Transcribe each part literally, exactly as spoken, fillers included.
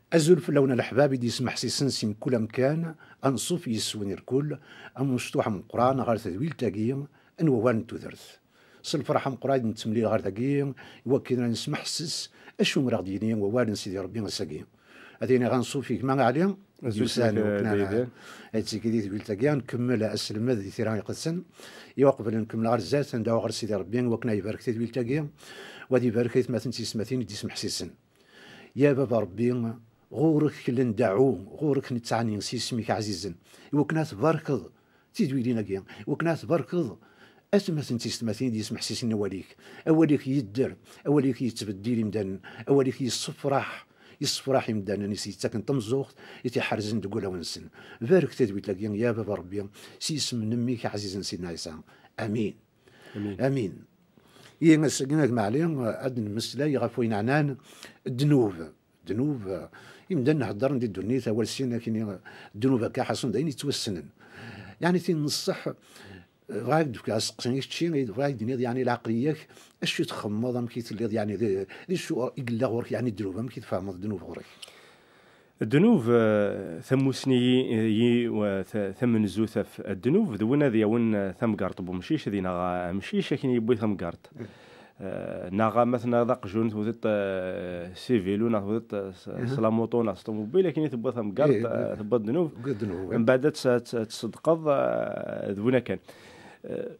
Azul fell-awen a leḥbab i d-yesmeḥsisen si mkul amkan, anṣuf yes-wen irkul, amecṭuḥ ameqqran ɣer tedwilt-agi n wawal n tudert. S lferḥ ameqqran i d-nettemlil ɣer dagi, i wakken ad nesmeḥses acu i ɣ-d-yini wawal n Sidi Ṛebbi ass-agi. Ad iniɣ anṣuf i gma Ɛli, Azul yusan fell-ak, wakken a ad, Daydi. Ad tigi di tedwilt-agi, ad nkemmel aselmed di tira iqedsen, i uqbel nkemmel ɣer zdat, ad ndeɛɛu ɣer Sidi Ṛebbi, i wakken ad ibarek tedwilt-agi, u ad ibarek aytmaten d tiyesmatin i d-yesmeḥsisen. Ya Baba Ṛebbi, ɣur-k la ndeɛɛu, ɣur-k nettɛenni s yisem-ik ɛzizen, i wakken ad tbarkeḍ tidwilin-agi, i wakken ad tbarkeḍ atmaten d tiyessetmatin i d-yesmeḥsisen awal-ik. Awal-ik yedder, awal-ik yettbeddil imdanen, awal-ik yessefraḥ, yessefraḥ imdanen i s-yettaken tameẓẓuɣt, i t-iḥerzen deg wulawen-nsen. Barek tadwilt-agi, ya Baba Ṛebbi, s yisem n mmi-k ɛzizen Sidna Ɛisa. Amin. Amin. Amin. Ihi ass-agi, a gma Ɛli, ad d-nemmeslay ɣef wayen ɛnan ddnub. Ddnub, eh, imdanen heddren di ddunit, awal sin akini, ddnub akka ḥasun d ayen yettwassnen. Yeɛni tin n ṣṣeḥ, eh, bɣiɣ ad k-d-fkeɣ aseqsi i kečči, bɣiɣ ad k-d-tiniḍ, yeɛni lɛeqliya-k, acu txemmeḍ, amek i telliḍ, yeɛni d, d acu i yella ɣur-k, yeɛni ddnub, amek i tfehmeḍ ddnub ɣur-k? Ddnub, eh, tamusni-yi, eh, yi, wa, ta-, tamenzut ɣef ddnub, d win ad yawin, eh, tamgerṭ n wemcic, ad ineɣ, eh, amcic, akken yewwi tamgerṭ. Eh, neɣ ma tenniḍ aqjun, tewteḍ, eh, s ivilu, neɣ tewteḍ, eh, s, s lamuṭu, neɣ s ṭumubil, akken i tewwa tamgerṭ, eh, tewwa ddnub. Tewwa ddnub, eh. Mbeɛd ad tt-, ad tt-, ad tṣeddqeḍ, eh, d win akan. Eh,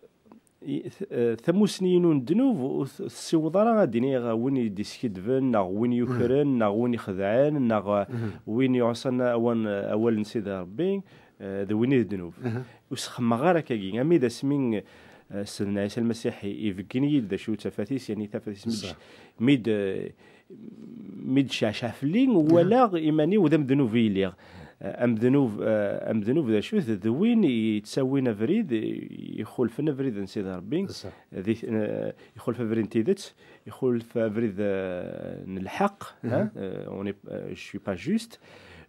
i-, t-, eh, tamusni-inu n ddnub ur t-, tessiweḍ ara ad d-iniɣ win i d-iskidben, neɣ win yukren, neɣ win ixedɛen, neɣ, eh, win yuɛṣan awan-, awal n Sidi Ṛebbi, eh, d win i d ddnub. Ur s-xemmeɣ ara akkagi. Ami d asmi, eh, Sidna Ɛisa Lmasiḥ i-, ibeggen-iyi-d d acu d tafat-is, yani tafat-is mi d-, mi d-, mi d-tecɛecɛa fell-i, walaɣ iman-iw d amednub i lliɣ. Eh, amednub, eh, amednub d acu-t? D win yettawin abrid, ixulfen abrid n Sidi Ṛebbi, di, eh, ixulef abrid n tidet, ixulef abrid, eh, n lḥeqq, hein, eh, on est, eh, je suis pas juste.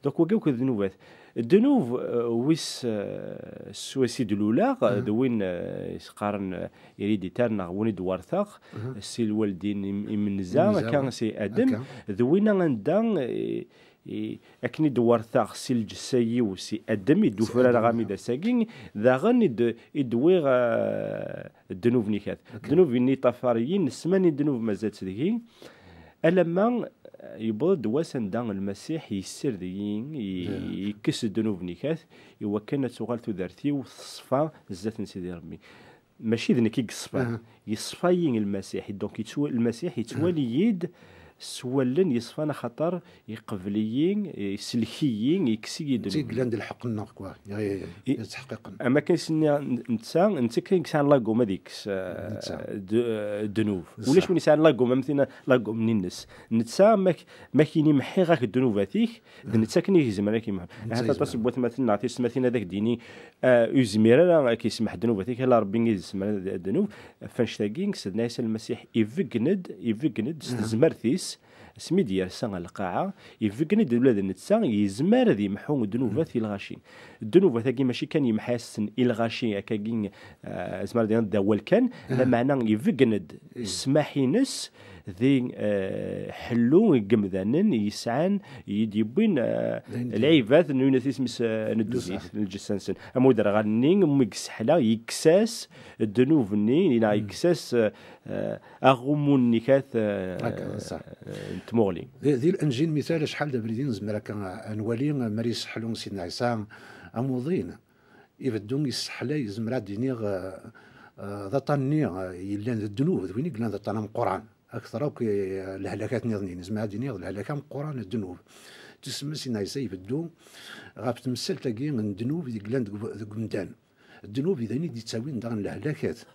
Donc, wagi akk d ddnubat. Ddnub, eh, wis, eh, s wis i d-luleɣ, d win, eh, i s-qqaren, eh, héréditaire, neɣ win i d-werteɣ, si lwaldin im-, imenza, akka si Adem, d win anda, eh, eh, akken i d-werteɣ si lǧessa-iw si Adem, i d-ufrareɣ ami d ass-agi, daɣen i d-, i d-wwiɣ, eh, ddnub-nni kat. Ddnub-nni ṭṭafar-iyi, nesmani ddnub mazal-tt deg-i, alamma, eh, yewweḍ-d wass anda Lmasiḥ yessired-iyi, i-, yekkes ddnub-nni kat, i wakken ad tuɣal tudert-iw teṣfa zdat n Sidi Ṛebbi. Mačči d nekk i yeṣfan, yeṣfa-yi Lmasiḥ. Donc, yettwa-, Lmasiḥ yettwali-yi-d s wallen yeṣfan, axaṭer iqbel-iyi, isellek-iyi, yekkes-iyi-d. D tin yellan d lḥeqq-nneɣ, quoi. I-, i-, yettḥeqqiqen. Am akken i s-nniɣ, n-, netta, netta kan i yesɛan lagum ad yekkes, eh, d-, eh, ddnub. Ulac win yesɛan lagum am tin, lagum-nni-ines. Netta, ma k-, ma k-yini, mḥiɣ-ak ddnubat-ik, d netta kan i izemren ad k-yemḥu. Ahat aṭas n watmaten neɣ tiyessetmatin ad ak-d-yini, ah, ur yezmir ara ad k-yesmeḥ ddnubat-ik, ala Ṛebbi i izemren ad, ad ddnub. Ɣef annect-agi, Sidna Ɛisa Lmasiḥ ibeggen-d, ibeggen-d s tezmert-is, asmi d-yersa ɣer lqaɛa, ibeggen-d ula d netta yezmer ad yemḥu ddnubat i lɣaci. Ddnubat-agi mačči kan yemḥa-yasen i lɣaci, akkagi, ah, nezmer ad d-nini d awal kan, lameɛna ibeggen-d ssmaḥ-ines, di, eh, ḥellu n yemdanen yesɛan, i d-yewwin, eh, lɛibat n win isem-is, eh, n ddunit, n lǧessa-nsen. Am uderɣal-nni, mi yesseḥla, yekkes-as ddnub-nni, neɣ yekkes-as, eh, eh, aɣummu-nni kat, eh, eh, n tmuɣli. Di, di Lenǧil, mital, acḥal d abrid i nezmer akka ad nwali, mi ara yesseḥlu Sidna Ɛisa amuḍin. Ibeddu yesseḥlay, zemreɣ ad d-iniɣ, eh, eh, d aṭṭan-nni, eh, yellan d ddnub, d win i yellan d aṭṭan ameqqran. Akteṛ akk, eh, lehlakat nniḍen, nezmer ad d-iniɣ d lehlak ameqqran, ddnub. Tusem Sidna Ɛisa ibeddu ɣef temsalt-agi n ddnub i yellan deg, deg umdan. Ddnub i d ayen i d-yettawin daɣen lehlakat.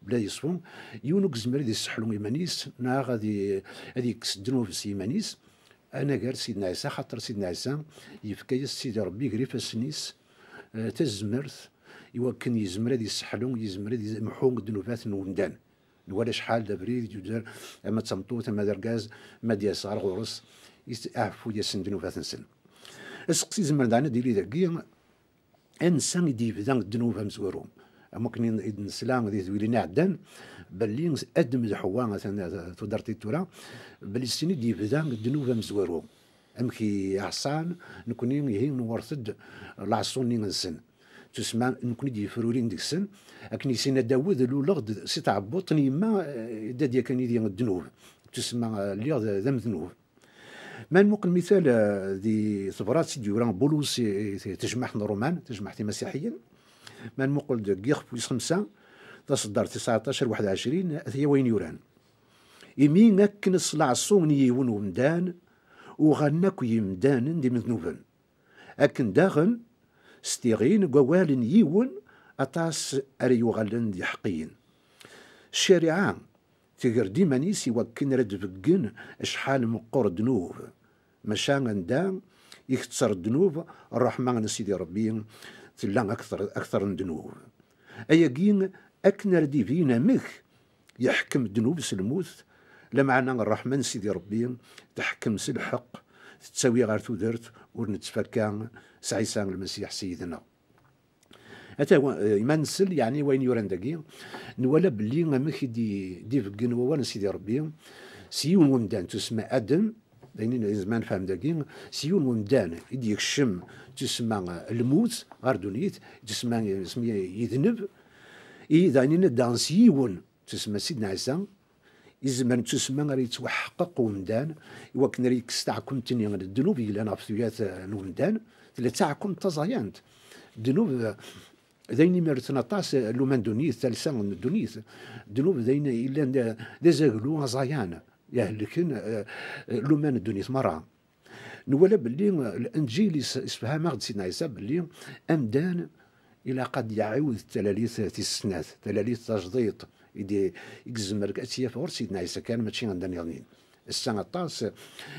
Bla yeṣfu, yiwen ur yezmir ad yesseḥlu iman-is, neɣ ad y-, ad yekkes ddnub s yiman-is, anagar Sidna Ɛisa, xaṭer Sidna Ɛisa yefka-yas Sidi Ṛebbi gar ifassen-is, eh, tazmert i wakken yezmer ad yesseḥlu, yezmer ad yemḥu ddnubat n umdan. Nwala acḥal d abrid i d-yuder, ama d tameṭṭut, ama d argaz, ma d-yas ɣer ɣur-s, yettɛeffu-yasen ddnubat-nsen. Aseqsi izemren daɣen ad d-yili dagi, ansa i d-yebda ddnub amezwaru? Am wakken i d-nesla di tedwilin iɛeddan, belli Adem d Ḥewwa, atan tudert-i tura, belli sin i d-yebda ddnub amezwaru. Amek i ɛṣan, nekni ihi newret-d leɛṣu-nni-nsen. Tusma nekni d-yefrurin deg-sen, akken i s-yenna Dawed, luleɣ-d si tɛebbuḍt n yemma, eh, dad yakan yid-i ddnub. Tusma, eh, lliɣ d, d amednub. Ma nmuqel mital, eh, di tebrat i d-yura Bulus i, i tejmaɛt n Ṛuman, tajmaɛt imasiḥiyen, ma nmuqel deg yixef wis xemsa, taṣeddart tisɛeṭṭac ar waḥed ɛecrin, ata wayen yuran. Imi akken s leɛṣu n yiwen umdan, uɣalen akk yimdanen d imednuben. Akken daɣen, s tiɣin n wawal n yiwen, aṭas ara yuɣalen d iḥeqqiyen. Ccariɛa tger-d iman-is i wakken ara d-beggen acḥal meqqer ddnub, maca anda i ketter ddnub, ṛṛeḥma n Sidi Ṛebbi tella akter, akter n ddnub. Ayagi akken ara d-ibin amek yeḥkem ddnub s lmut, lameɛna ṛṛeḥma n Sidi Ṛebbi teḥkem s lḥeqq, tettawi ɣer tudert ur nettfakka s Ɛisa Lmasiḥ Seyid-nneɣ. Ata wa-, eh, ma nsel, yeɛni wayen yuran dagi, nwala belli amek i d-, d-ibeggen wawal n Sidi Ṛebbi, s yiwen wemdan, tusemma Adem, d ayen i nezmer nefhem dagi, s yiwen wemdan i d-yekcem, tusemma, eh, lmut ɣer ddunit, tusemma, tusemma yedneb, i d ayen i nedda s yiwen, tusemma Sidna Ɛisa, izemren tusemma ara yettwaḥeqqeq umdan, i wakken ara yekkes taɛkumt-nni n ddnub yellan ɣef tuyat, eh, n umdan, tella d taɛkumt taẓayant. Ddnub, eh, d ayen imerten aṭas, eh, lluma n ddunit, talsa n ddunit. Ddnub d ayen yellan d, d azaglu aẓayan, ihelken, eh, lluma n ddunit merra. Nwala belli, eh, Lenǧil is-, isefham-aɣ-d Sidna Ɛisa belli amdan ilaq ad d-iɛiwed talalit tis snat, talalit tajdiṭ, i d-, i yezmer ad tt-yaf ɣur Sidna Ɛisa kan, mačči anda nniḍen. Ass-a aṭas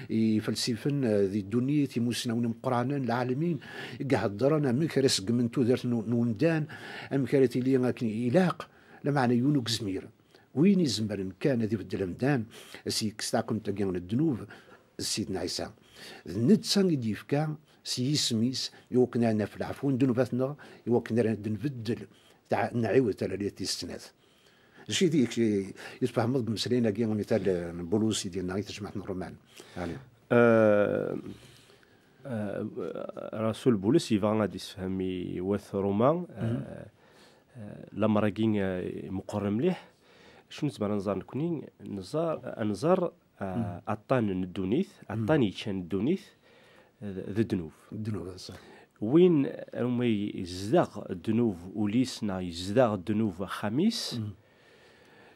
ifelsifen, eh, di ddunit, imusnawen imeqqranen, lɛalmin, i iheddren amek ara seggmen tudert n, n umdan, amek ara tili akken ilaq, lameɛna yiwen ur yezmir. Win izemren kan ad ibeddel amdan, ad s-yekkes taɛkemt-agi n ddnub, d Sidna Ɛisa. D netta i d-yefka s yisem-is i wakken ara naf leɛfu n ddnubat-nneɣ, i wakken ara d-nbeddel, ta-, nɛiwed talalit tis snat. D acu i d-, i d-tfehmeḍ deg umeslay-agi, mital, n Bulus i d-yenna i tejmaɛt n Ṛuman? Ɛli. Eh, eh, Rasul Bulus yebɣa ad d-isefhem i wat Ṛuma, eh, eh, lamer-agi, eh, meqqer mliḥ. Acu nezmer ad nẓer nekni? Nẓer, ad nẓer, eh, aṭṭan n ddunit, aṭṭan yeččan ddunit, eh, d ddnub. Ddnub, ṣṣeḥ. Win arma yezdeɣ ddnub ul-is neɣ yezdeɣ ddnub axxam-is,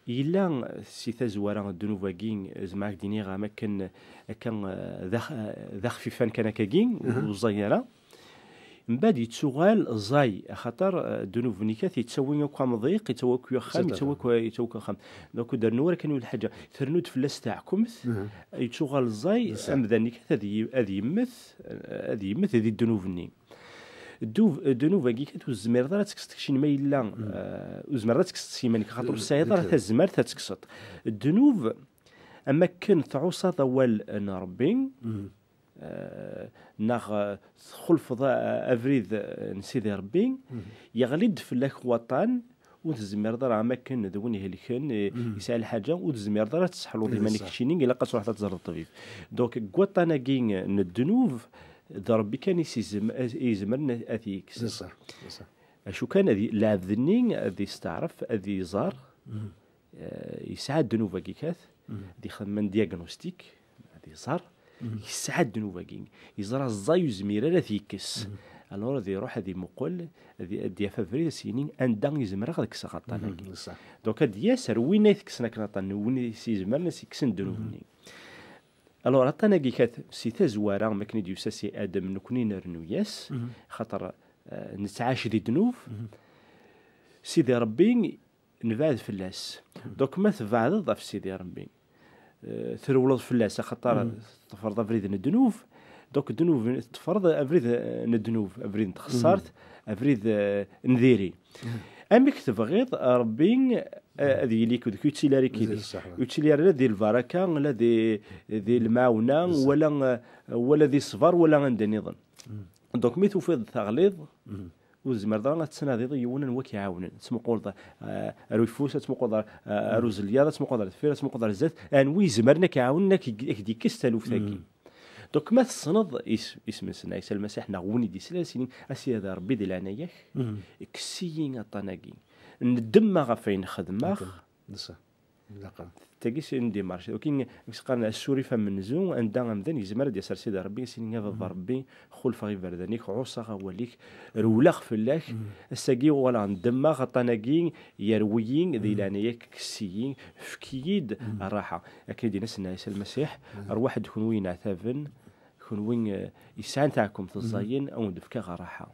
yella si tazwara ddnub-agi, zemreɣ ad k-d-iniɣ am akken akka, eh, d ax-, eh, d axfifan kan akkagi, ur ẓẓay ara. Mbaɛd yettuɣal ẓẓay, axaṭer, eh, ddnub-nni kat yettawi akk amḍiq, yettawi akk axxam, yettawi akk, yettawi akk axxam. Donc, ur d-rennu ara kan yiwet lḥaǧa. Ternu-d fell-as taɛkemt, yettuɣal ẓẓay, amdan-nni kat ad y-, ad yemmet, ad yemmet di ddnub-nni. Ddub-, ddnub-agi kat ur tezmireḍ ara ad tekkseḍ keččini ma yella, eh, ur tezmireḍ ad tekkseḍ s yiman-ik, axaṭer ur tesɛiḍ ara tazmert ad tekkseḍ. Ddnub, am akken tɛuṣaḍ awal n Ṛebbi, eh, neɣ, eh, txulfeḍ a-, abrid, eh, n Sidi Ṛebbi, yeɣli-d fell-ak waṭṭan, ur tezmireḍ ara am akken d win ihelken, eh, yesɛa lḥaǧa, ur tezmireḍ ara ad tesseḥluḍ iman-ik keččini, ilaq ad truḥeḍ ad teẓreḍ ṭṭbib. Donc, deg waṭṭan-agi n ddnub, d Ṛebbi kan i s-izem-, i izemren ad, ad t-yekkes. D ṣṣeḥ, d ṣṣeḥ. Acu kan, ad y-, lɛebd-nni ad yesteɛref, ad iẓer, eh, yesɛa ddnub-agi kat, ad ixdem un diagnostic, ad iẓer, yesɛa ddnub-agi, yeẓra ẓẓay ur yezmir ara ad t-yekkes. Alors ad iruḥ ad imuqel, ad y-, ad d-yaf abrid, ad s-yini anda i zemreɣ ad kkseɣ aṭṭan-agi. D ṣṣeḥ. Donc ad d-yas ar win ay tekksen akken aṭṭan, win i s-izemren ad s-ikksen ddnub-nni. Alors aṭṭan-agi kat si tazwara, am akken i d-yusa si Adem, nekni nrennu-yas, xaṭer, eh, nettɛac di ddnub. Sidi Ṛebbi nebɛed fell-as. Donc ma tbeɛdeḍ ɣef Sidi Ṛebbi, eh, trewleḍ fell-as, axaṭer tḍefreḍ abrid n ddnub, donc ddnub, teṭṭfeḍ abrid, eh, n ddnub, abrid n txeṣṣart, abrid, eh, n diri. Amek tebɣiḍ Ṛebbi, eh, ad yili akked-k, ur yettili ara akked-k. Ur yettili ara la di lbaraka, la di, di lemɛawna, wala, eh, wala di ṣṣber, wala anda nniḍen. Donc mi tufiḍ teɣliḍ, ur tezmireḍ ara ad tnadiḍ i yiwen anwa k-iɛawnen. Ad tmuquleḍ, eh, ar uyeffus, ad tmuquleḍ ar, eh, ar uzelyaḍ, ad tmuquleḍ ar deffir, ad tmuquleḍ ar zdat. Anwa izemren ad k-iɛawnen, ad k-, ad k-d-yekkes taluft-agi? Donc, ma tessneḍ is-, isem-nsen Ɛisa Lmasiḥ, neɣ win i d-yeslan, as-ini, a Sidi Ṛebbi, di leɛnaya-k, kkes-iyi aṭṭan-agi. Neddmeɣ ɣef wayen xedmeɣ. Tagi sin n dimarci. Wakin i s-qqaren asurif amenzu, anda amdan yezmer ad d-yas ar Sidi Ṛebbi, as-ini, a Baba Ṛebbi, xulfeɣ iberdan-ik, ɛuṣaɣ awal-ik, rewleɣ fell-ak, ass-agi uɣaleɣ ndemmeɣ, aṭṭan-agi yerwi-yi, di leɛnaya-k, kkes-iyi, efk-iyi-d rraḥa. Akken i d-yenna Sidna Ɛisa Lmasiḥ, rwaḥ-d kunwi ineɛtaben, kunwi, eh, yesɛan taɛkemt ẓẓayen, a wen-d-fkeɣ rraḥa.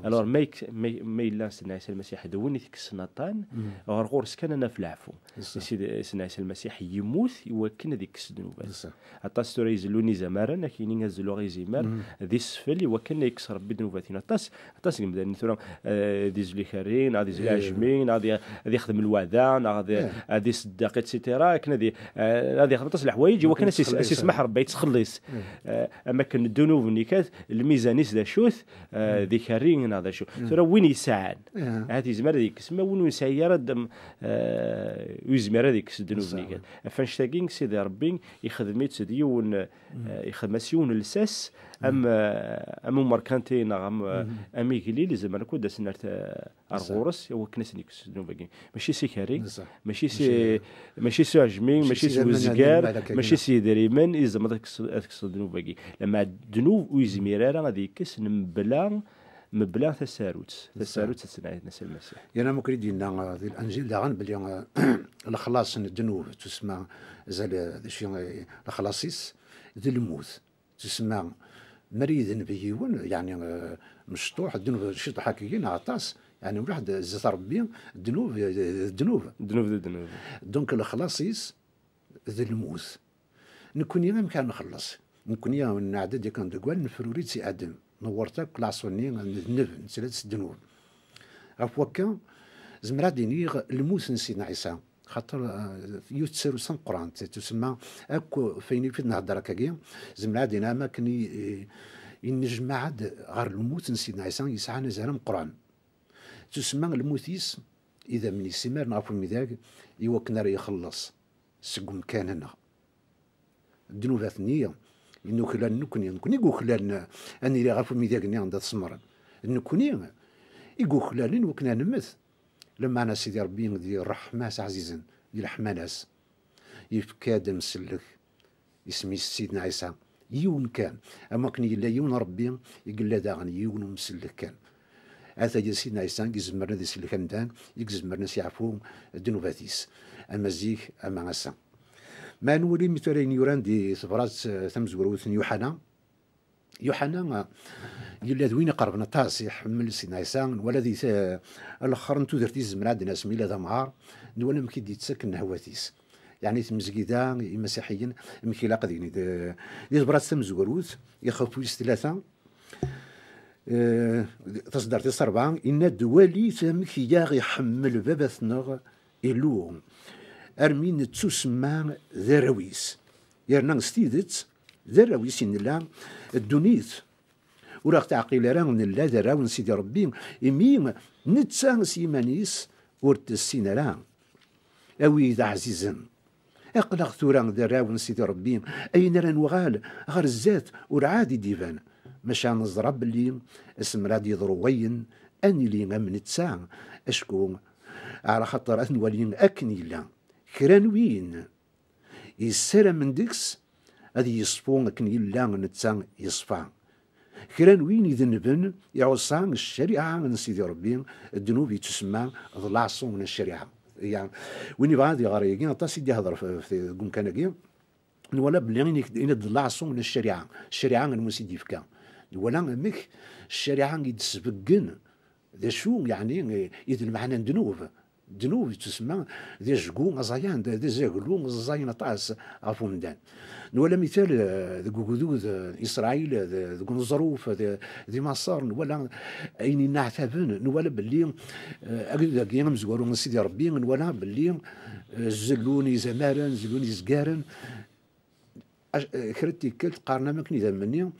Alors, ma yek-, ma, ma yella Sidna Ɛisa Lmasiḥ d win i tekksen aṭṭan, ɣer ɣur-s kan ad naf leɛfu. Sidi-, Sidna Ɛisa Lmasiḥ yemmut i wakken ad ikkes ddnubat. Aṭas tura izellun izamaren, ak yini ad zluɣ izimer, d isfel i wakken ad ikkes Ṛebbi ddnubat-inu. Aṭas, aṭas n yimdanen tura, eh, ad izlu ikerri, neɣ ad izlu aɛejmi, neɣ ad i-, ad ixdem lweɛda, neɣ ad, ad iṣeddeq, et cetera. Akken ad i-, eh, ad ixdem aṭas n leḥwayeǧ i wakken ad s-, ad s-ismaḥ Ṛebbi, ad yettxelliṣ. Eh, am akken ddunub-nni kat, lmizan-is d acu-t, eh, d ikerri neɣ d acu. Tura win yesɛan, ahat yezmer ad yekkes, ma win ur yesɛi ara, d-, eh, ur yezmir ad yekkes ddnub-nni kat. Ɣef annect-agi, Sidi Ṛebbi ixdem-itt d yiwen, eh, ixdem-as yiwen n lsas, am, eh, am umerkanti neɣ am, eh, am igellil, zemren akk ad d-asen ar ta-, ar ɣur-s, i wakken ad sen-yekkes ddnub-agi. Mačči s ikerri, mačči s, mačči s uɛejmi, mačči s uzgar, mačči s yidrimen i tzemreḍ ad tekkseḍ, ad tekkseḍ ddnub-agi. Lama ddnub ur yezmir ara ad yekkes mebla, mebla tasarut. Tasarut ad s-nɛid Nna Lmasiḥ. Yerna amek i d-yenna, eh, di Lanjil daɣen belli, eh, lexlaṣ n ddnub, tusemma azal, eh, d acu, eh, lexlaṣ-is d lmut. Tusemma, mi ara yedneb yiwen, yeɛni, eh, mecṭuḥ, ddnub ciṭuḥ akkagi neɣ aṭas, yeɛni mliḥ d-, zdat Ṛebbi, ddnub, eh, d ddnub. Ddnub d ddnub. Donc lexlaṣ-is d lmut. Nekkni amek ara nxelleṣ? Nekkni nɛedda-d yakan deg wal, nefruri-d si Adem, newweṛ-d akk leɛṣu-nni, nedneb, nettla-d s ddnub. Ɣef wakka, zemreɣ ad d-iniɣ lmut n Sidna Ɛisa, xaṭer, eh, yiwet n tsarut tameqqrant, tusemma akk f ayen i d-nhedder akkagi, zemreɣ ad d-iniɣ am akken i, i, i nnejmaɛ-d ɣer lmut n Sidna Ɛisa yesɛan azal ameqqran. Tusemma lmut-is, idammen-is imaren ɣef umidag, i wakken ara ixelleṣ seg umkan-nneɣ. Ddnubat-nni i nuklal nekkni, nekkni i yuklalen ad nili ɣef umidag-nni anda tsemren. D nekkni i yuklalen wakken ad nemmet. Lameɛna Sidi Ṛebbi di ṛṛeḥma-s ɛzizen, di leḥmala-s, yefka-d amsellek, isem-is Sidna Ɛisa, yiwen kan, am wakken yella yiwen Ṛebbi, i yella daɣen yiwen umsellek kan. Ataya Sidna Ɛisa i izemren ad isellek amdan, i izemren ad s-yeɛfu ddnubat-is, ama zik, ama ass-a. Ma nwali mi tura ayen yuran di tebrat, eh, tamezwarut n Yuḥana, Yuḥana, eh, yella d win iqerben aṭas, iḥemmel Sidna Ɛisa, nwala di ta-, lexxer n tudert i tezmer ad d-nas mi yella d amɣar, nwala amek i d-yettaken lehwat-is. Yeɛni tmezgida, imasiḥiyen, amek ilaq ad yini. Di, di tebrat tamezwarut, ixef wis tlata, eh, taṣeddart tis ṛebɛa, yenna-d: "Walit amek i aɣ-iḥemmel Baba-tneɣ Illu, armi nettusemma d arraw-is. Yerna s tidet, d arraw-is i nella, ddunit ur aɣ-teɛqil ara nella d arraw n Sidi Ṛebbi, imi netta s yiman-is ur t-tessin ara." A wid ɛzizen, aql-aɣ tura d arraw n Sidi Ṛebbi, ayen ara nuɣal ɣer zdat ur ɛad i d-iban, maca neẓra belli asmi ara d-yeḍru wayen, ad nili am netta, acku ɛla xaṭer ad nwali akken yella. Kra n win yessaramen deg-s ad yeṣfu akken yella netta yeṣfa. Kra n win idenben iɛuṣa ccariɛa n Sidi Ṛebbi, ddnub yettusemma d laṣu n ccariɛa. Ya, win yebɣa ad iɣer yagi, aṭas i d-ihder f-, f-, deg umkan-agi, nwala belli ini-, ini-d laṣu n ccariɛa, ccariɛa n Musa i d-yefka. Nwala amek ccariɛa i d-tesbeggen d acu, yeɛni, i d lmeɛna n ddnub. Ddnub yettusemma d ajgu aẓayan, d, d azaglu ẓẓayen aṭas ɣef umdan. Nwala mital, eh, deg ugdud, eh, Isṛayil, eh, d, deg uneẓruf, eh, d, di Maṣer, nwala ayen inneɛtaben, nwala belli, eh, agdud-agi amezwaru n Sidi Ṛebbi, nwala belli, eh, zellun izamaren, zellun izgaren, ac-, eh, kra n tikkelt qqaren am akken idammen-nni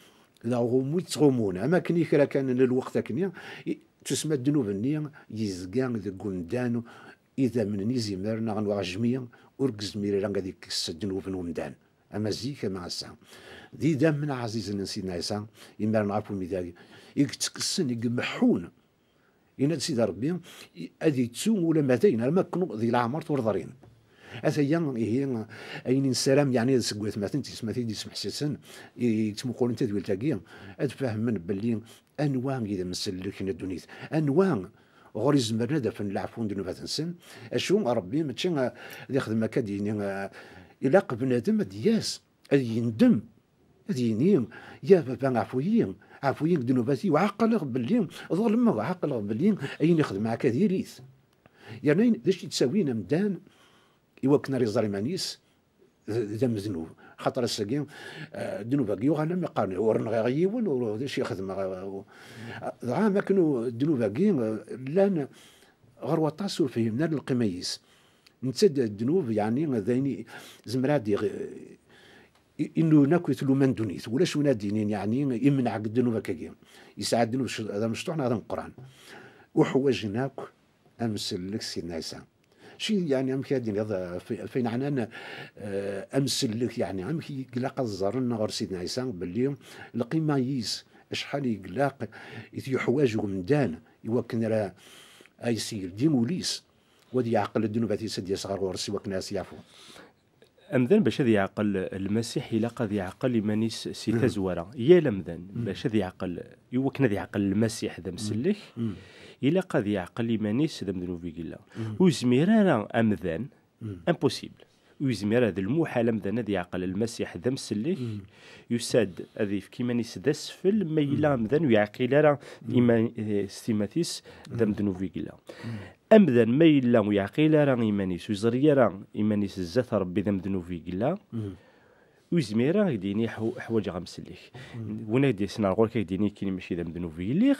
d aɣummu i ttɣummun, am akken i kra kan n lweqt akkenni, i, tusma ddnub-nni yezga deg umdan, idammen n izimer neɣ n uɛejmi ur yezmir ara ad ikkes ddnub n umdan. Ama zik ama ass-a, d idammen ɛzizen n Sidna Ɛisa, imaren ɣef umidag, i yettekksen, i imeḥḥun. Yenna-d Sidi Ṛebbi, i-, ad yettu ula ma d ayen, arma akken di leɛmer ur ḍrin. Ataya, ihi, ayen i nessaram, yeɛni, seg watmaten d teyesmatin i d-yesmeḥsisen, i yettmuqulen tadwilt-agi, ad fahmen belli anwa i d amsellek n ddunit, anwa ɣur izemren ad afen leɛfu n ddnubat-nsen. Acu, Ṛebbi mačči, eh, ad ixdem akka, ad yini, eh, ilaq bnadem ad d-yas, ad yendem, ad yini: "Ya Baba, ɛfu-yi, ɛfu-yi deg ddnubat-iw, ɛeqleɣ belli ḍelmeɣ, ɛeqleɣ belli ayen i xedmeɣ akka diri-t." Yerna d acu i yettawin amdan i wakken ara iẓer iman-is d, d amednub? Xaṭer ass-agi, eh, ddnub-agi yuɣal am iqqaren: "Ur nɣiɣ yiwen, ur d acu i xedmeɣ." Dɣa, am akken u-, ddnub-agi, eh, llan ɣer waṭas ur fhimen ara lqima-is. Netta d ddnub, yeɛni, d ayen i zemreɣ ad iɣ-, i, i nnulen akk i tluma n ddunit. Ulac win ad d-yinin, yeɛni, imneɛ deg ddnub akkagi. Yesɛa ddnub c-, d amecṭuḥ neɣ d ameqqran. Uḥwaǧen akk amsellek Sidna Ɛisa. Ci, yeɛni, amek ad d-tiniḍ, eh, f-, f ayen ɛnan, eh, amsellek, yeɛni, amek i ilaq ad ẓren ɣer Sidna Ɛisa belli lqima-is, acḥal i ilaq i t-yuḥwaǧ umdan i wakken ara, a yesgeldi ul-is, u ad yeɛqel ddnubat-is, ad d-yas ɣer ɣur-s i wakken ara s-yeɛfu. Amdan, bac ad yeɛqel Lmasiḥ, ilaq ad yeɛqel iman-is si tazwara. Yal amdan, bac ad yeɛqel, i wakken ad yeɛqel Lmasiḥ d amsellek, ilaq ad yeɛqel iman-is d amednub i yella. Ur yezmir ara amdan, impossible. Ur yezmir ara, d lmuḥal amdan ad yeɛqel Lmasiḥ d amsellek, yusa-d ad yefk iman-is d asfel, ma yella amdan ur yeɛqil ara iman, eh, s timat-is d amednub i yella. Amdan ma yella ur yeɛqil ara iman-is, ur yeẓri ara iman-is zdat Ṛebbi d amednub i yella, ur yezmir ara ad k-d-yini: "Ḥu-, ḥwaǧeɣ amsellek." Win ad d-yasen ar ɣur-k, ad k-d-yini: "Nekkini mačči d amednub i lliɣ",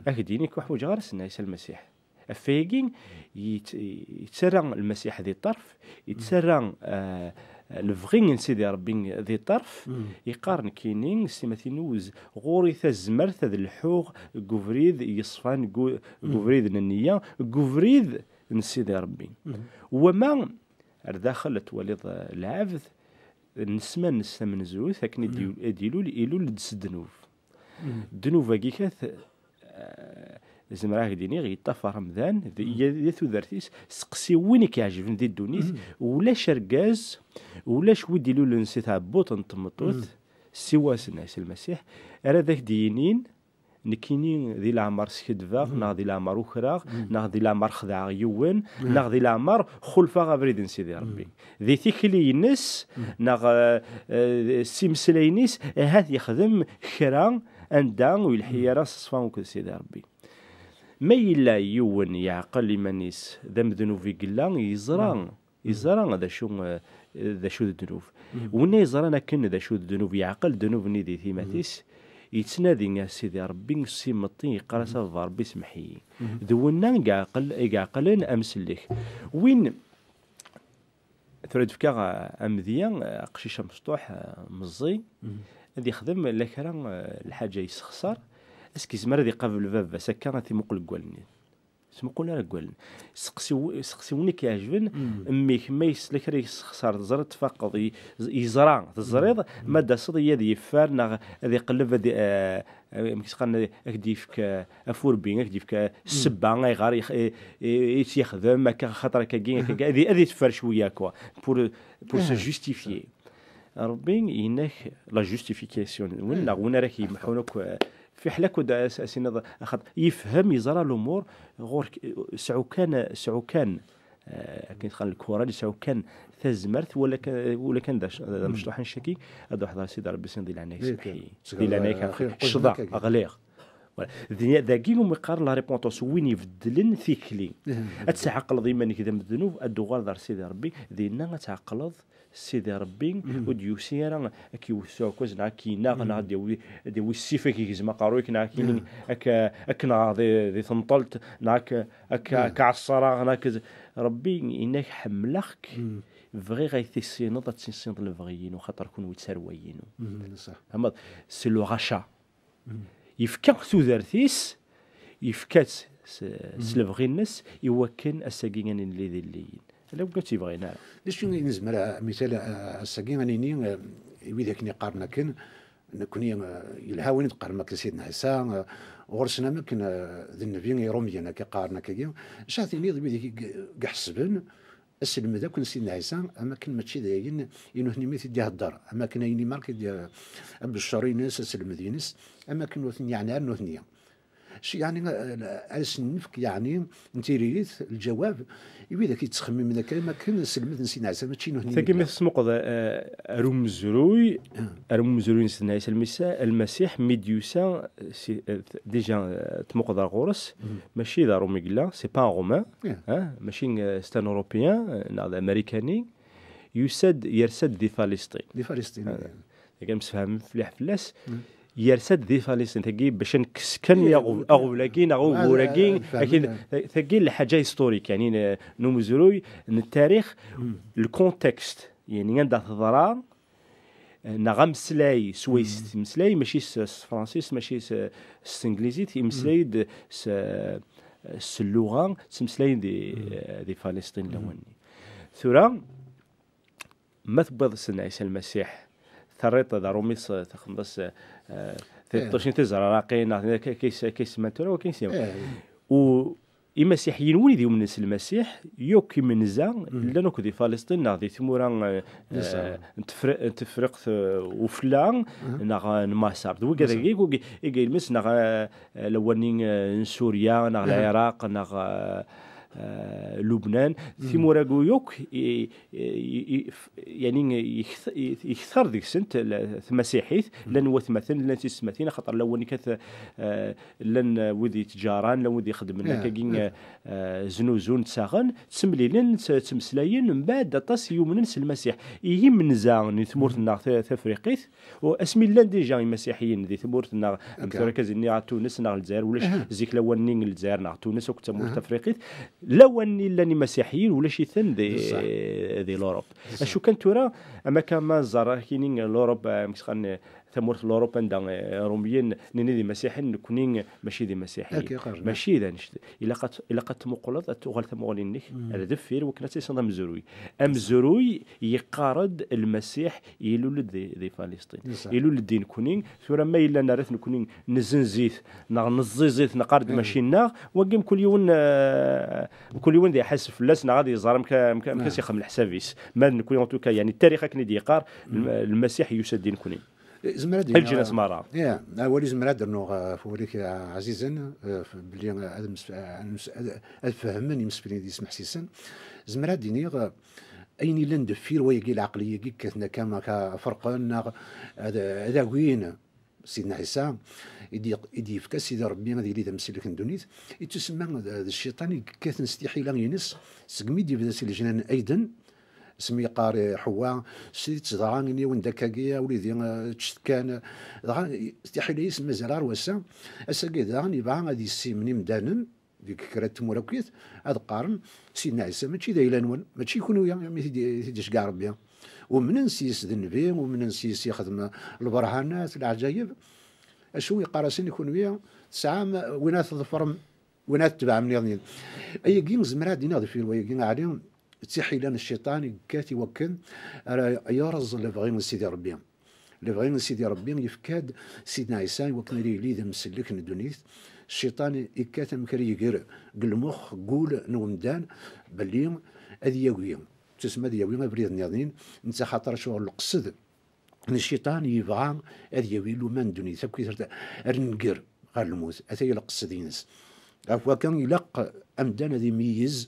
ad k-d-yini: "Ur ḥwaǧeɣ ara Sidna Ɛisa Lmasiḥ." Ɣef wayagi, yet-, yettarra Lmasiḥ di ṭṭerf, yettarra, eh, lebɣi n Sidi Ṛebbi di ṭṭerf, yeqqar: "Nekkini, s timatin-iw, ɣur-i tazmert ad lḥuɣ deg ubrid yeṣfan, deg u-, deg ubrid n nniya, deg ubrid n Sidi Ṛebbi." Wama ar daxel ad twaliḍ, eh, lɛebd, nnesma-nnes tamenzut, akken i d-, i d-ilul, ilul-d s ddnub. Ddnub-agi kat, eh, zemreɣ ad ak-d-iniɣ, yeṭṭafar amdan, d, ya, ya tudert-is, seqsi win i k-iɛejben di ddunit, ulac argaz, ulac wi d-ilulen si tɛebbuṭ n tmeṭṭut, siwa Sidna Ɛisa Lmasiḥ, ara d ak-d-yinin: "Nekkini di leɛmer skidbeɣ, neɣ di leɛmer ukreɣ, neɣ di leɛmer xedɛeɣ yiwen, neɣ di leɛmer xulfeɣ abrid n Sidi Ṛebbi." Di tikli-ines, neɣ, eh, eh, s imeslayen-is, ahat yexdem kra anda ur yelḥi ara s ṣṣfa akked Sidi Ṛebbi. Ma yella yiwen yeɛqel iman-is d amednub i yella, yeẓra, yeẓra d acu, eh, d acu d ddnub. Winna yeẓran akken d acu d ddnub, yeɛqel ddnub-nni di timat-is, yettnadi ar Sidi Ṛebbi s imeṭṭi, yeqqar-as: "A Baba Ṛebbi, semmeḥ-iyi." D winna i yeɛqel, i yeɛqlen amsellek. Win Tura ad d-fkeɣ, eh, amedya, eh, aqcic amecṭuḥ, eh, meẓẓi, ad yexdem la kra, eh, lḥaǧa yessexṣar, est-ce que yezmer ad iqabel baba-s akka, ad t-imuqel deg wallen? Ur t-imuqel ara deg wallen. Seqsi w-, seqsi win i k-iɛejben, mmi-k, ma yesla kra yessexṣar, teẓriḍ tfaqeḍ, i-, yeẓra, teẓriḍ, ma d-taseḍ i ad yeffer, neɣ ad iqelleb, ad i-, eh, eh, amek i s-qqaren, ad k-d-yefk, eh, afurbi, ad k-d-yefk, eh, ssebba ayɣer i, i, i tt-yexdem akka, axaṭer akkagi, akkagi, ad, i- ad iteffer cwiya, quoi, pour, pour se justifier. Ṛebbi yenna-k la justification, win neɣ win ara k-yemḥun akk, eh, fiḥel akk ad as-, as-iniḍ, axaṭer yefhem, yeẓra lumuṛ, ɣur-k, eh, sɛu kan, sɛu kan, eh, akken i txan lkuran, yesɛu kan tazmert, wala kan, wala kan d ac-, d amecṭuḥ n caki, ad d-ruḥeḍ ar Sidi Ṛebbi, sin di leɛnaya-k, semmeḥ-iyi. Di leɛnaya-k, ccḍeɣ, ɣliɣ. Voilà. Dinna, dagi umi qqaren la repentance, win ibeddlen tikli. Ad tɛeqleḍ iman-ik d amednub, ad d-tuɣaleḍ ar Sidi Ṛebbi, dinna ad tɛeqleḍ Sidi Ṛebbi, ur d-yusi ara ad k-yewwet s uɛekkaz, neɣ ad k-ineɣ, neɣ ad d-yawi, ad d-yawi ssif ad k-yegzem aqerruy-ik, neɣ ad k-yini, ad k-, ad k-nɣeɣ di, di tenṭelt, neɣ ad k-, ad k-, ad k-ɛeṣṣreɣ, neɣ ad k-, Ṛebbi yenna-k: "Ḥemmleɣ-k, bɣiɣ ad tissineḍ, ad tissineḍ lebɣi-inu, xaṭer kunwi d tarwa-inu." Tfehmeḍ? C'est le rachat. Yefka tudert-is, yefka-tt s, s lebɣi-nnes, i wakken ass-agi ad nelli d ilelliyen. Ala win ur tt-yebɣin ara. D acu i nezmer, a, mital, a, ass-agi, a nini, a, i wid akken iqqaren akken, nekni, a, yelha win i d-qqaren akken Sidna Ɛisa, a, ɣur-sen am akken, a, d nnbi Irumyen akka qqaren akkagi. Acu ara tiniḍ i wid i g-, iḥesben aselmed akk n Sidna Ɛisa, am akken mačči d ayen i nutni mi t-id-ihedder, am akken ayen i mark i d-, abeccer-ines, aselmed-ines, am akken ur ten-yeɛni ara nutni. Š-, yeɛni, eh, ad sen-nefk, yeɛni, n tiririt, lǧawab, i widak yettxemmimen akka, am akken aselmed n Sidna Ɛisa, mačči nutni. Tagi mi tesmuqeḍ, eh, ar umezruy, ar umezruy n Sidna Ɛisa Lmisa-, Lmasiḥ, mi d-yusa, si, eh, déjà, eh, tmuqeḍ ar ɣur-s, mačči d Aṛumi i yella, c'est pas un Romain, hein, mačči, eh, c'est un Européen, eh, neɣ d Amarikani, yusa-d, yersa-d di Falisṭin. Di Falisṭin, tagi msefhamen mliḥ fell-as. Yersa-d di Falisṭin, tagi bac ad nekkes kan aɣ-, aɣbel-agi neɣ ugur-agi, akin, tagi lḥaǧa historique, yani, n, n umezruy, n ttarix, le contexte, yani anda teḍra, neɣ ameslay, swayes tettmeslay, mačči s, s tefransist, mačči s, s tenglizit, imeslay-d s, s lluɣa, ttmeslayen di, di Falisṭin lawan-nni. Tura, ma tewwiḍ Sidna Ɛisa Lmasiḥ, terriḍ d Aṛumi s, texdmeḍ-as, eh, tiṭṭucin tizraraqin, neɣ akka, akka i s-, akka i semman tura, wakken i s-, u imasiḥiyen, wid yumnen s Lmasiḥ, yakk imenza, llan akk di Falisṭin, neɣ di tmura, eh, n Tefri-, n Tefriqt, eh, Ufella, neɣ, eh, n Maṣer. D wigad-agi i, i, i yelmes, neɣ, eh, lawan-nni, eh, n Surya, neɣ Lɛiraq, neɣ, eh, eh, Lubnan. Timura-agi yakk, i, i, i, f-, yani, yekth-, i, yekter deg-sent l-, tmasiḥit, llan watmaten, llan tisetmatin, axaṭer lawan-nni kat, eh, llan, eh, wid yettǧaran, llan wid ixeddmen akkagi, eh, eh, znuzun, ttaɣen, ttemlilen, tt-, ttmeslayen, mbeɛd aṭas i yumnen s Lmasiḥ. Ihi imenza n tmurt-nneɣ ta-, tafriqit, u asmi llan déjà imasiḥiyen di tmurt-nneɣ, am tura akka zi-, nniɣ Tunes neɣ Lezzayer, ulac zik lawan-nni n Lezzayer neɣ Tunes akk d tamurt tafriqit, lawan-nni llan imasiḥiyen, ulac-iten di, di l'Europe. Acu kan tura, am akka ma ẓer akini l'Europe, eh, am ksqan, eh, tamurt l'Europe anda, eh, Iṛumyen, nini d imasiḥiyen, nekni mačči d imasiḥiyen. Akka i qqaren. Mačči d annect-, ilaq ad, ilaq ad tmuqleḍ, ad tuɣal tamuɣli-nnek ar deffir, wakken ad tisineḍ amezruy. Amezruy yeqqar-d Lmasiḥ ilul-d di, di Falisṭin. Ilul-d di nekni, tura ma yella nerra-t nekni, nezenz-it, neɣ neẓẓiẓ-it, neqqar-d mačči nneɣ, wagi mkul yiwen, eh, mkul yiwen ad iḥaseb fell-as, neɣ ad iẓer amek, amek, amek ad s-ixdem leḥsab-is. Ma d nekni, en tout cas, yani, ttarix akken i d-yeqqar, Lm-, Lmasiḥ yusa-d di nekni. Zemreɣ ad iniɣ, lǧinas merra. Ya, awal i zemreɣ ad d-rnuɣ, eh, ɣef wawal-ik, eh, ɛzizen, eh, f-, belli, eh, ad ms-, eh, ad ms-, ad, ad fehmen yimseflin d yismeḥsisen. Zemreɣ ad d-iniɣ, eh, ayen yellan deffir wayagi, lɛeqliya-agi kkaten akka, akka ferqen, neɣ ad, ad agin Sidna Ɛisa, i d-, i d-yefka Sidi Ṛebbi ad yili d amsellek n ddunit, ittusemma d, d cciṭan i yekkaten s tiḥila-ines, segmi d-yebda si lejnan n Ayden, asmi yeqqar i Ḥewwa, s tidet dɣa, ini-awen-d akkagi, a wlidi, eh, ččet kan. Dɣa, tiḥila-is mazal ɣer wass-a. Ass-agi daɣen yebɣa ad yessimen imdanen deg kra n tmura akkit, ad qqaren, Sidna Ɛisa mačči d ayla-nwen, mačči kunwi, mi t-id-, t-id-iceggeɛ Ṛebbi. Umnen s yis d nnbi, umnen s yis yexdem lberhanat, leɛǧayeb. Acu yeqqar-asen i kunwi? Tesɛam win ad tḍefrem, win ad tebɛem nniḍen. Ayagi, zemreɣ ad d-iniɣ deffir wayagi, ɛni d tiḥila n cciṭan i yekkat i wakken ara yerẓ lebɣi n Sidi Ṛebbi. Lebɣi n Sidi Ṛebbi yefka-d Sidna Ɛisa i wakken ara yili d amsellek n ddunit. Cciṭan yekkat amek ara iger deg lmux, deg wul n umdan, belli ad yagi, tusma ad yawi abrid nniḍen, netta xaṭer acuɣer leqsed n cciṭan yebɣa ad yawi luman n ddunit akk i ar nenger ɣer lmut, ataya leqsed-ines. Ɣef wakka, ilaq amdan ad imeyyez,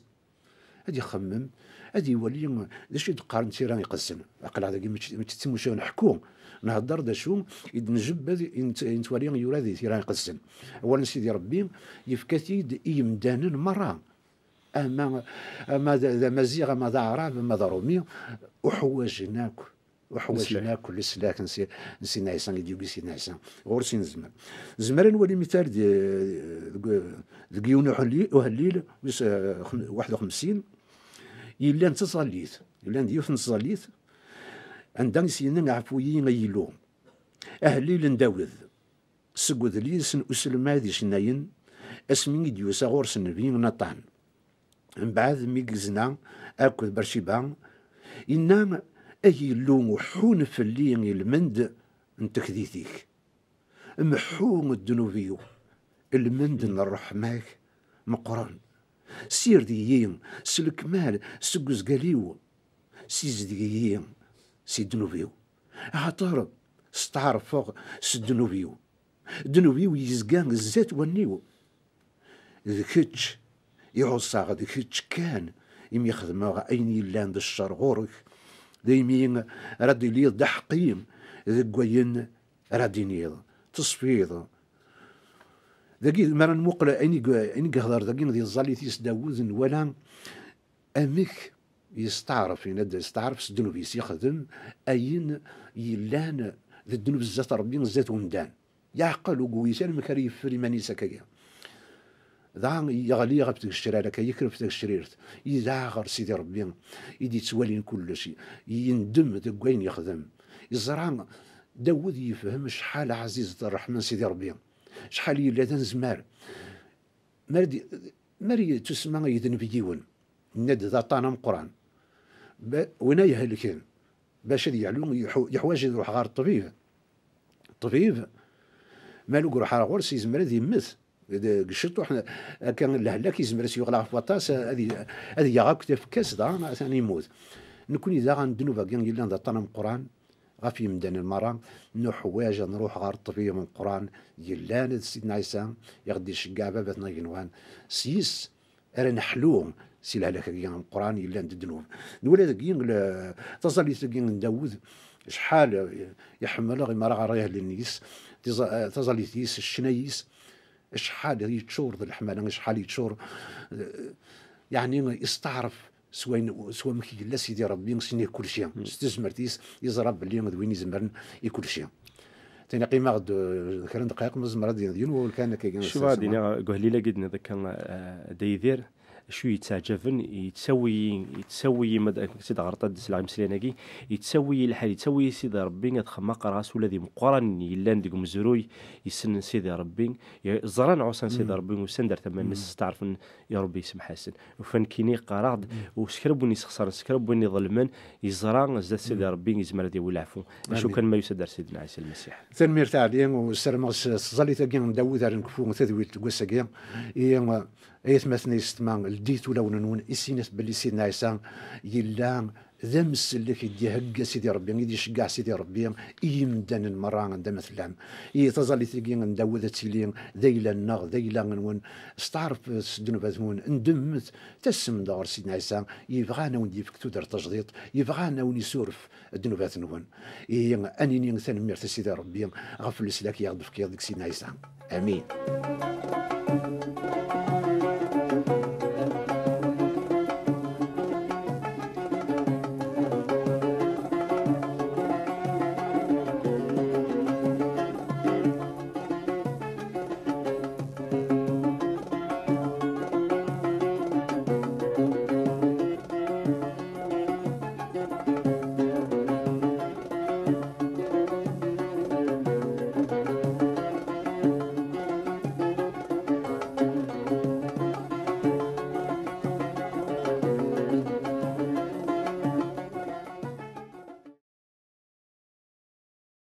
ad ixemmem, ad iwali d acu i d-qqaren Tira Iqedsen. Aql-aɣ dagi mačči, mačči d timucuha nḥekku, nhedder d acu i d-njebbed, i net-, i nettwali yura di Tira Iqedsen. Awal n Sidi Ṛebbi yefka-t-id i yemdanen merra. Ama, ama d, d Amaziɣ, ama d Aɛrab, ama d Aṛumi, uḥwaǧen akk, uḥwaǧen akk leslak n Si-, n Sidna Ɛisa, i d-yugi Sidna Ɛisa. Ɣur-s i nezmer. Nezmer ad nwali mital di, deg, deg yiwen uḥelli-, uhellil, wis, eh, xem-, waḥed u xemsin, yellan d taẓallit, yellan d yiwet n tẓallit, anda i s-yenna: "Ɛfu-yi, ay Illu." Ahellil n Dawed. Seg udlis n uselmad icennayen, asmi i d-yusa ɣur-s nnbi Naṭan. Mbeɛd mi yezna akked Berciba, yenna: "Ay Illu, ḥun fell-i i lmend n tekdit-ik. Mḥu ddnub-iw, lmend n ṛṛeḥma-k meqqren. Sired-iyi s lekmal seg uzgal-iw, sizdeg-iyi si ddnub-iw. Axaṭer steɛṛfeɣ s ddnub-iw. Ddnub-iw yezga zdat wallen-iw. D kečč i ɛusseɣ, d kečč kan imi xedmeɣ ayen yellan d ccer ɣur-k. Daymi ara d-tiliḍ d aḥeqqi deg wayen ara d-tiniḍ, teṣfiḍ." Dagi, mi ara nmuqel ayen i g-, ayen i yehder dagi di tẓallit-is Dawed, nwala amek yesteɛref, yenna-d yesteɛref s ddnub-is, yexdem ayen yellan d ddnub zdat Ṛebbi, zdat umdan. Yeɛqel ur yewwit ara amek ara yeffer iman-is akkagi. Dɣa yeɣli ɣef tgecrar akka, yekker ɣef tgecrirt, yedɛa ɣer Sidi Ṛebbi i d-yettwalin kullec, yendem deg wayen yexdem. Yeẓra Dawed yefhem acḥal ɛzizet ṛṛeḥma n Sidi Ṛebbi, acḥal yella d anezmar. Mar d-, mar yettusemma yedneb yiwen, yenna-d d aṭṭan ameqqran. Ba-, win ay ihelken, bac ad yeɛlu, yeḥu-, yeḥwaǧ ad iruḥ ɣer ṭṭbib. Ṭṭbib, ma ur iruḥ ara ɣur-s, yezmer ad yemmet. Deg ciṭuḥ, akka lehlak yezmer ad s-yuɣal ɣef waṭas, ad y-, ad yaɣ akk tafekka-s, dɣa atan yemmut. Nekkni daɣen ddnub-agi yellan d aṭṭan ameqqran ɣef yemdanen merra, nuḥwaǧ ad nruḥ ɣer ṭṭbib ameqqran yellan d Sidna Ɛisa, i ɣ-d-iceggeɛ Baba-tneɣ igenwan. S yis ara neḥlu si lehlak-agi ameqqran yellan d ddnub. Nwala dagi le-, taẓallit-agi n Dawed, acḥal iḥemmel imi ara ɣer ahlen-is, tiẓa-, taẓallit-is, ccna-is, acḥal yeččur d leḥmala, acḥal yeččur, eh, yeɛni, yesteɛref s wayen, s wamek yella Sidi Ṛebbi, s nnig kulci, s tezmert-is, yeẓra belli d win izemren i kulci. Tini qqimeɣ-d, eh, kra n ddqayeq, ma tzemreḍ ad d-tiniḍ yiwen wawal kan akka. Cfiɣ ad d-iniɣ, deg uhlil-agi d-tenniḍ akka, eh, a Dda Yidir, acu yettaɛǧaben, yettawi-yi, yettawi-yi, ma d-, akken tt-id-ɣreḍ ad d-sleɣ imeslayen-agi, yettawi-yi lḥal, yettawi-yi Sidi Ṛebbi ad xemmeɣ, qqareɣ-as ula d imeqqranen yellan deg umezruy, yessnen Sidi Ṛebbi, ye-, ẓran ɛuṣan Sidi Ṛebbi, usan-d ar tama-nnes, steɛṛfen i Ṛebbi, yessemḥ-asen. Ufan nekkini qqareɣ-d, u s kra n win yessexṣaren, s kra n win iḍelmen, yeẓra zdat Sidi Ṛebbi, yezmer ad yawi leɛfu. Acu kan ma yusa-d ar Sidna Ɛisa Lmasiḥ. Tanemmirt a Ɛli, u ssarameɣ s, s tẓallit-agi n Dawed ara nekfu tadwilt deg wass-agi. I, eh, aytmaten yessetma, ldit ulawen-nwen, issinit belli Sidna Ɛisa yella d amsellek i d-ihegga Sidi Ṛebbi, i d-iceggeɛ Sidi Ṛebbi i yimdanen merra anda ma tellam. I taẓallit-agi n Dawed ad tili d ayla-nneɣ, d ayla-nwen, steɛṛfet s ddnubat-nwen, ndemmet, tasem-d ɣer Sidna Ɛisa, yebɣa ad awen-d-yefk tudert tajdiṭ, yebɣa ad awen-isuref ddnubat-nwen. Ihi, ad nini tanemmirt a Sidi Ṛebbi ɣef leslak i aɣ-d-tefkiḍ deg Sidna Ɛisa. Amin.